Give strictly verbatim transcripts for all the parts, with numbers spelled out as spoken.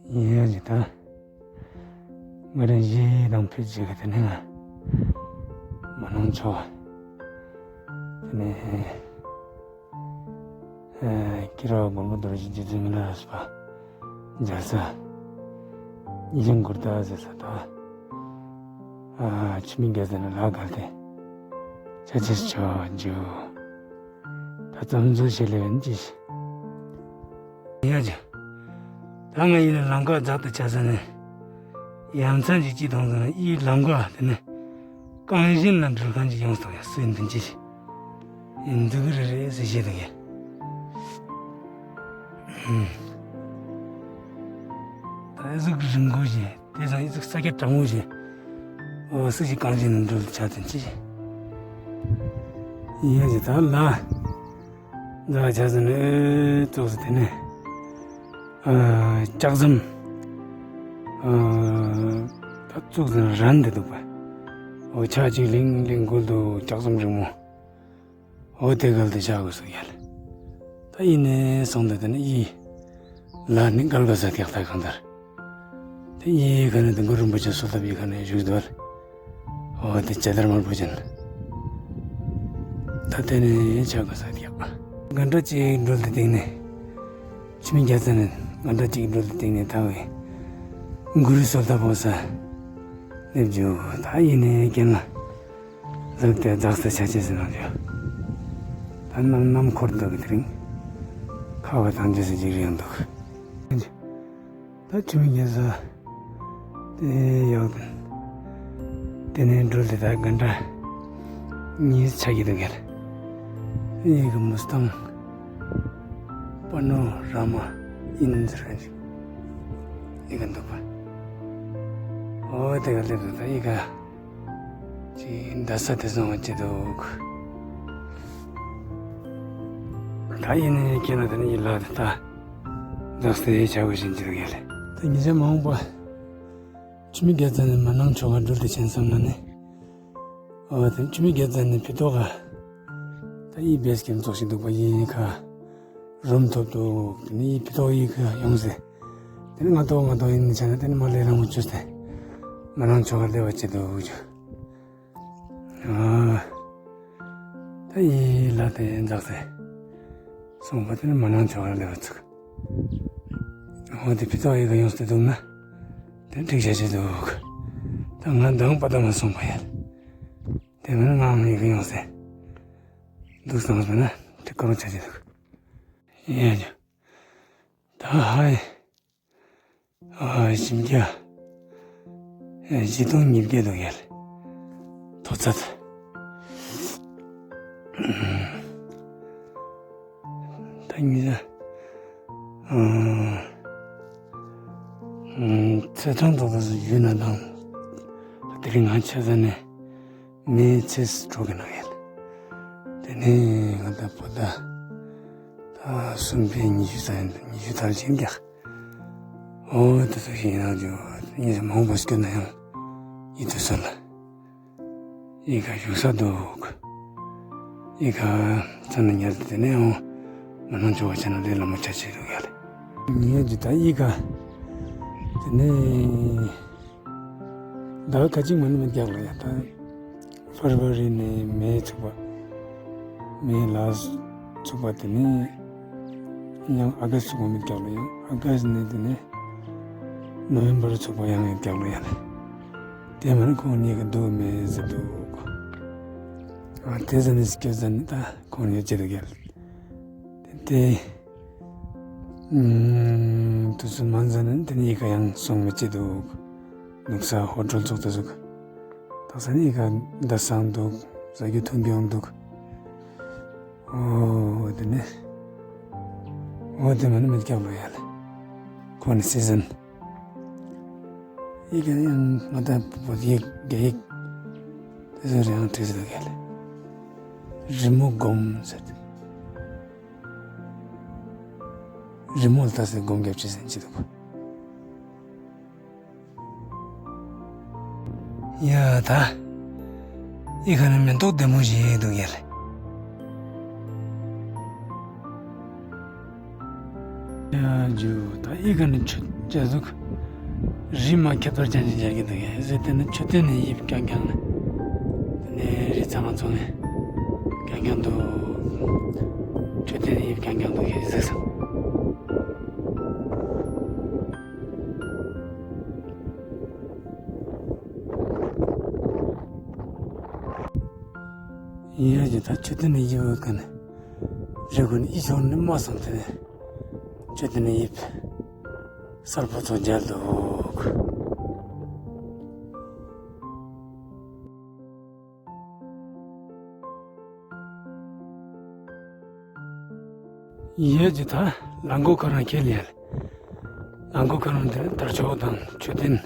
ཡིན་ཡང་ཅི་ད། ང་རང་གཞས་དང་ཕུད་ཅིག་གི་དེ་ནས་ང་། མ་ནང་ཆོ། དེ་ནས། ཨ། ཁྱེད་རང་མགོན་པོ་རྡོ་རྗེ་རྗེ་བཙུན་མི་ལ་རས་པ། མཇལ་ས། ཉི་ལིང་གུར་དག་ཟེར་ས་དང་། ཨ། འཆི་མེད་རྒྱལ་མཚན་ལ་ལ་གལ་ཏེ། ཆ་ཆེས་ཆོ་འཇུ། ད་ཙམ་བཟོ་བྱེད་ལེ་བན་ཅི་ཞིག་ཡ་ཅི། ད་ང་ཡིན་ན་ལམ་ཁ་འཛག་ཏུ་ཆ་ས་ནས། ཡ་མཚན་ཅིག་ཅི་མཐོང་ཟེར་ན་ཡིས་ལམ་ཁ་དེ་ནས། རྐང་བཞིན་ལ་འགྲུལ་མཁན་ཅིག་ཡོང་སོང་ཡ་སུ་ཡིན་དུ་ཅི་ཞིག་འདུག་གི་རེད་རེད་ཟེར་བཤད་འདུག་ཡ། ད་ཨེ་ཟུག་རིང་པོ་ཞིག་དེ་སང་ཨེ་ཟུག་ས་སྐྱ་གྲང་མོ་ཞིག་འོ་སུ་ཞིག་རྐང་བཞིན་འགྲུལ་ཆ་དུ་ཅི་ཞིག་ཡིན་ཡ་ཞིག་ད་ལ། འདི་ལ་ཆ་ཟིན་ནས་ཙོགས་སུ་དེ་ནས། ཨ། ལྕགས་ཟམ། ཨ། ད་ཙོགས་སུ་རན་དེ་འདུག་པ། འོ་ཆ་གཅིག་ལིང་ལིང་འགུལ་འདུག་ལྕགས་ཟམ་རིང་མོ། འོ་དེ་གལ་དུ་བཞག་དགོས་སོ་ཡ་ལ། ད་ཡིན་ནས་སོང་དུ་དེ་ནས་ཡིས། ལ་ནི་གལ་ག་ས་ཐེག་ཐག་གང་ལྟར། དེ་ཡིས་ག་ནས་དེ་གུ་རིན་པོ་ཆེ་སོ་ལྟ་བའི་ག་ནས་བཞུགས་འདུག་འོ་དེ་ཇ་དར་དམར་པོ་ཅན། ད་དེ་ནས་ཆ་ག་ས་ཐེག་ག་འདྲ་ཅིག་འགྲུལ་དེ་སྟེང་ནས། འཆི་མེད་རྒྱལ་མཚན་ནས་ག་འདྲ་ཅིག་འགྲུལ་དེ་སྟེང་ནས་ད་བའི། གུ་རུ་སོ་ལྟ་བོ་ས། སླེབས་འཇུག་ད་ཡིན་ནས་རྐྱེན་ལ། ལུག་དེ་རྫག་ས་ཆ་ཆེ་ཟེར་ན་འདི། ད་གནམ་གནམ་འཁོར་འདུག་གི་དེ་རིང་། ཁ་བ་དང་རྗེས་སུ་འཇིག་རེ་ཡང་འདུག་ད་ཆུ་མིག་རྒྱལ་ས། དེ་ཡག་དེ་ནས་འགྲུལ་དེ་ད་ག་འདྲ། གཉིས་ཆ་གི་འདུག་གལ། ཡིག་གི་མུ་སྟང་། པ་ནོ་ར་མ་ཨིན་ཟེར་ག་ཞིག་ཡིག་གི་འདུག་པ། འོ་དེ་ག་སླེབས་འདུག་ད་ཡིག་ག་ཅིག་འདྲ་ས་དེ་སོང་བ་ཅི་འདུག་ད་ཡིན་ནས་ཁྱེད་ལ་དེ་ནས་ཡིད་ལ་དེ་ད་འདག་སེ་བྱ་བ་བཞིན་གྱི་རེད། ད་ཉིན་ཞག་མ་འོངས་པ་ཆུ་མིག་རྒྱལ་མཚན་ནས་མ་ནང་ཆོ་ག་འགྲུལ་དུ་ཕྱིན་བསམ་ན་ནི། ཨོ་དེ་ཆུ་མིག་རྒྱལ་མཚན་ནས་ཕི་ཏོག་ག་ད་ཡིད་བེས་ཀྱི་ཚོགས་ཤིག་འདུག་པ་ཡིན་ཁ། རུམ་ཐོབ་འདུག་དེ་ནས་ཡིད་ཕི་ཏོག་ཡིད་ཁ་ཡོང་ཟེར། དེ་ནས་ང་ཏོག་ང་ཏོག་ཡིན་ནི་བྱས་ན་དེ་ནས་མ་ལས་རང་མ་བཅོས་ཏེ། མ་ནང་ཆོ་ག་སླེབས་པ་བྱེད་འདུག་ཅུ། ཨ། ད་ཡིན་ལ་དེ་འཛག་སེ། སོང་པ་དེ་ནི་མ་ནང་ཆོག་ལ་ལེ་བ་ཚུགས། འོ་དེ་ཕི་ཏོག་ཡི་ག་ཡོངས་ཏེ་འདུག་ན། དེ་འགྲིག་བྱ་བྱེད་འདུག་ད་ང་མདང་པ་ད་མ་སོང་པ་ཡ། དེ་མིན་ང་མི་ག་ཡོངས་སེ། འདུག་སོང་སོང་ན་དེ་ཀོ་རོ་བྱ་བྱེད་འདུག་ཡ་ཡ། ད་ཧའི། ཨ། ཞིང་རྒྱ། ཨ། བཞི་སྟོང་ཉིས་བརྒྱ་ལོ་ཡར། མཐོ་ཚད། ད་ཉིན་ས། ཨ། ཚེ་ཐང་ཐོག་ཏུ་ཡོད་ན་དང་། དེ་རིང་ང་ཆ་ས་ནས། མེའི་ཚེས་གྲོགས་ཀྱི་ནང་ཡིན། དེ་ནས་ང་ད་པོ་ད། ད་གསུམ་པའི་ཉི་ཤུ་ཙམ་ཡིན། ཉི་ཤུ་དར་ཞིང་རྒྱག་ཨོ་དེ་ཚོ་ཞིག་ཡིན་ན་རྒྱུ་ཉི་ཤུ་མང་པོ་སྐྱོད་ན་ཡང་ཡིད་དུ་སོན་ལ། ཡི་ག་བཞུགས་ས་འདུག་ཡི་ག་ཚ་ན་ཉལ་དེ་ནས་ཨོ་མ་ནང་འཇོག་བ་བྱས་ན་ལས་ལ་མ་ཆ་ཆེ་རུ་ཡ་ལེ། ཉལ་གྱི་ད་ཡི་ག་དེ་ནས། ཟླ་བ་ཁ་ཅིག་མ་ནི་མི་རྒྱག་ལ་ཡ་ད། ཕར་བ་རི་ནས་མེ་ཚུགས་པ། མེ་ལ་ཚུགས་པ་དེ་ནས། ཡང་ཨ་ག་ཚུགས་པ་མི་རྒྱག་ལ་ཡང་ཨ་ག་ནས་དེ་ནས། ནོ་བེམ་བར་ཚུགས་པ་ཡང་ཡང་རྒྱག་ལ་ཡ་ལ། དེ་མ་ནི་ཁོང་གཉིས་ཀྱི་འདུག་མེད་ཟེར་འདུག་ཨ་དེ་ཟ་ནས་སྐྱོ་ཟ་ནས་ད་ཁོང་གཉིས་ཅི་འདུག་ཡ་ལ། དེ་དེ། ཨུམ། དུས་སུ་མ་འཛིན་ནས་དེ་ནས་ཡི་ག་ཡང་སོང་མི་བྱེད་འདུག་ནུག་ས་ཧོ་གྲོལ་ཚོགས་དུ་ཟུག་ད་ས་ནས་ཡི་ག་འདི་སང་འདུག་ཟ་རྒྱུ་འཐུང་རྒྱུ་འདུག་ཨོ་དེ་ནས། ཨོ་དེ་མ་ནི་མི་སྐྱབས་ལོ་ཡ་ལེ། ཁོ་ནི་སི་ཟན། ཡི་ག་ཡང་ང་ད་བོད་ཡིག་རྒྱ་ཡིག་དེ་ཚོ་རེ་རང་བྲིས་ཟེར་ག་ལེ། རི་མོ་སྒོམ་ཟེར་ཏེ། རི་མོ་ལ་ལྟ་སའི་སྒོམ་རྒྱབ་ཅེས་ཟེར་གྱི་འདུག་ཡ་ད། ཨི་ཁ་ནི་མེ་ཏོག་ལྡེ་མོ་ཞིག་འདུག་ཡ་ལེ། ཡ་ཇུ་ད་ཨི་ཁ་ནི་ཆུ་ ཅེས་ཟུག་རི་མ་ཁྱད་པར་ཅན་ཅིག་མཇལ་གྱི་འདུག་གས། ཟེར་དེ་ནི་མཆོད་རྟེན་ནས་དབྱིབས་རྐྱང་རྐྱང་ནས། དེ་ནས་རི་ཚང་མ་ཚོ་ནས་རྐྱང་རྐྱང་འདུག་མཆོད་རྟེན་ནས་དབྱིབས་རྐྱང་རྐྱང་འདུག་གས་ཟེར་སོང་། ཡིན་ཡང་ཅི་ད་མཆོད་རྟེན་ནས་དབྱིབས་ཀ་ནས་རི་ཀུན་ཨི་ཞོར་ནས་མ་སོང་དེ་ནས། མཆོད་རྟེན་ནས་དབྱིབས་གསལ་པོ་ཚོ་མཇལ་འདུག་ཡིན་ཡང་ཅི་ད་ལ་མགོ་ཁོ་རང་ཁེལ་ཡ་ལ། ལ་མགོ་ཁོ་རང་དེ་དར་ལྕོག་དང་མཆོད་རྟེན།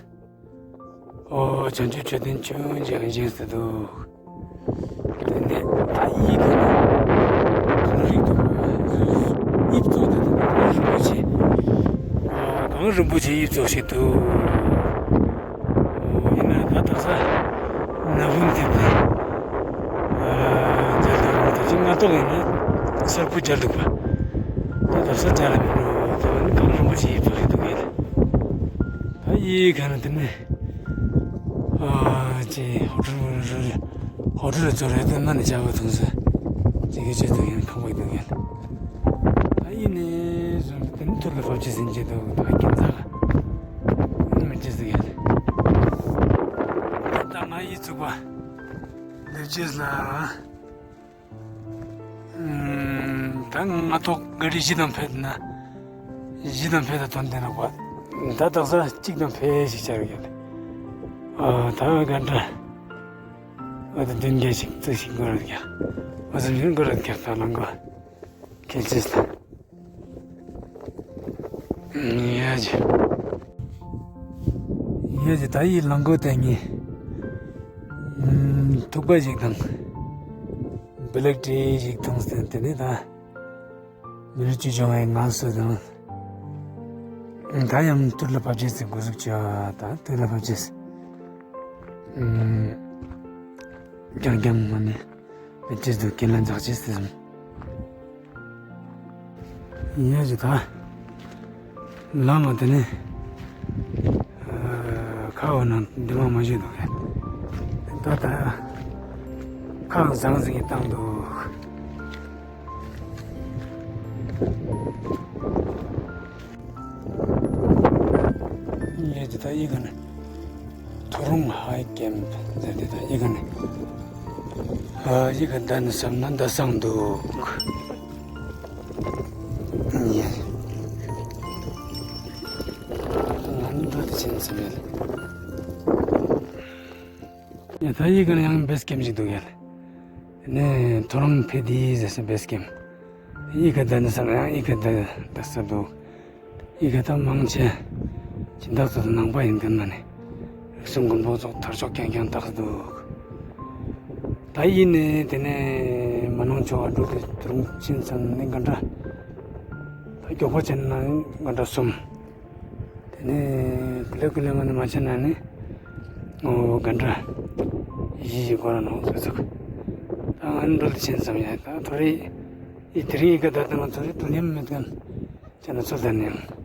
ཨོ་བྱང་ཆུབ་མཆོད་རྟེན་ཆུང་ཆུང་ཞིག་ཟེར་འདུག་དེ་ནས་ད་ཡིག་གི་གངས་རི་འདུག་དབྱིབས་ཚོ་དེ་གངས་རིན་པོ་ཆེ། ཨོ་གངས་རིན་པོ་ཆེ་དབྱིབས་ཚོ་ཞིག་འདུག་ཨོ་ཡིན་ན་ད་དག་ས་ན་བུན་དེ་དེ། ཨ་མཇལ་དུ་རུང་དེ་ཅིག་སྔ་ཐོག་ཡིན་ན་གསལ་པོ་མཇལ་འདུག་པ། ད་དག་ས་མཇལ་ལ་མི་འགྲོ་དེ་ནི་གངས་རིན་པོ་ཆེ་དབྱིབས་ཚོ་ཞིག་འདུག་གས། ད་ཡིག་ག་ནས་དེ་ནས། ཨ་ཅེ་ཧོ་ཊེལ་རུ་ཧོ་ཊེལ་རུ་ཚོ་རེ་དེ་མ་ནས་བྱ་བ་ཐུང་ས་ཅིག་གི་ཆེད་དུ་ཡང་ཁང་པ་འདུག་ཡང་། ད་ཡིན་ནས་བཟུང་དེ་ནི་ཐུར་ལ་བབས་ཅེས་ཟིན་ཅེས་འདུག་ད་ཁྱིམ་ཚང་ནི་མི་ཅེས་ཟིག་ཡང་། ད་ང་ཡིག་ཚུགས་པ་འདི་ཅེས་ལ། ད་ང་ཐོག་ག་རི་བཞི་དང་ཕེབས་ན། བཞི་དང་ཕེབས་ད་དོན་དེ་ནག་པ། ད་དག་ས་གཅིག་དང་ཕེབས་ཤིག་བྱ་རུ་ཡོད། ཨ་ད་ག་འདྲ། ཨ་ད་བདུན་བརྒྱ་ཞིག་ཙི་ཞིག་འགོར་རུ་ཡ། ཨ་ཙི་ཞིག་འགོར་རུ་ཡ་ད་ལང་གོ། ཁྱེད་ཅེས་ལ། ཡ་ཇི། ཡ་ཇི་ད་ཡི་ལང་གོ་ད་ངས། ཐུག་པ་ཞིག་དང་། བི་ལེག་ཏི་ཞིག་འཐུང་ཟིན་དེ་ནས་ད། མི་རིགས་སྤྱི་སྐྱོང་བའི་ངང་སུ་དང་། ད་ཡང་ཐུར་ལ་བབས་ཅེས་སུ་འགོ་ཟུག་ཅི་ད་ཐུར་ལ་བབས་ཅེས། རྐྱང་རྐྱང་མ་ནས་བེད་སྤྱད་དུ་ཁས་ལེན་འཛག་ཅེས་སུ་ཟིན། ཡིན་ཡ་ཇི་ད། ལམ་མ་དེ་ནས། ཁ་བ་ནང་འདི་མ་མ་བཞུད་འདུག་གས། ད་ད། ཁ་བཟང་ཟིག་གི་བཏང་འདུག་ཡིན་ཡ་ཇི་ད་ཡི་ག་ནས། ཐོ་རོང་ཧའི་ཀེམ་ཟེར་དེ་ད་ཡི་ག་ནས། ཨ་ཡི་ག་ད་ནི་བསམ་ན་ད་སང་འདུག་ཡ། ང་ནི་འགྲོ་དེ་ཕྱིན་ཙམ་ཡ་ལ། ཡ་ད་ཡི་ག་ནས་ཡང་བེས་ཀེམ་ཞིག་འདུག་ཡ་ལ། ནས་ཐོ་རོང་ཕེ་དི་ཟེར་སོ་བེས་ཀེམ། ཡི་ག་ད་ནི་བསམ་ཡང་ཡི་ག་ད་ད་ས་འདུག་ཡི་གེ་ད་མང་ཆེ། སྦྱིན་བདག་ཚོ་དང་ནང་པ་ཡིན་མཁན་མ་ནི། རིགས་གསུམ་མགོན་པོ་ཚོ་དར་ལྕོག་རྐྱང་རྐྱང་བཏགས་འདུག་ད་ཡིན་ནས་དེ་ནས་མ་ནང་ཆོ་བ་འགྲོ་དེ་དུ་རུང་ཕྱིན་ཙམ་ནི་ག་འདྲ། ད་མགྱོགས་པོ་ཕྱིན་ན་ག་འདྲ་གསུམ། དེ་ནས་ཀུ་ལེ་ཀུ་ལེ་མ་ནི་མ་ཕྱིན་ན་ནི། ཨོ་ག་འདྲ། ཡི་ཡི་གོ་ར་ནང་ཚོ་ཚུགས། ད་ང་འགྲོ་དེ་ཕྱིན་ཙམ་ཡ་ད་ཐོ་རེ། ཡི་དེ་རིང་ཡི་གེ་ད་ད་ང་ཚོ་རེ་དུ་ཉམས་མེད་མཁན། ཅེ་ན་ཚུལ་ལྡན་ཡང་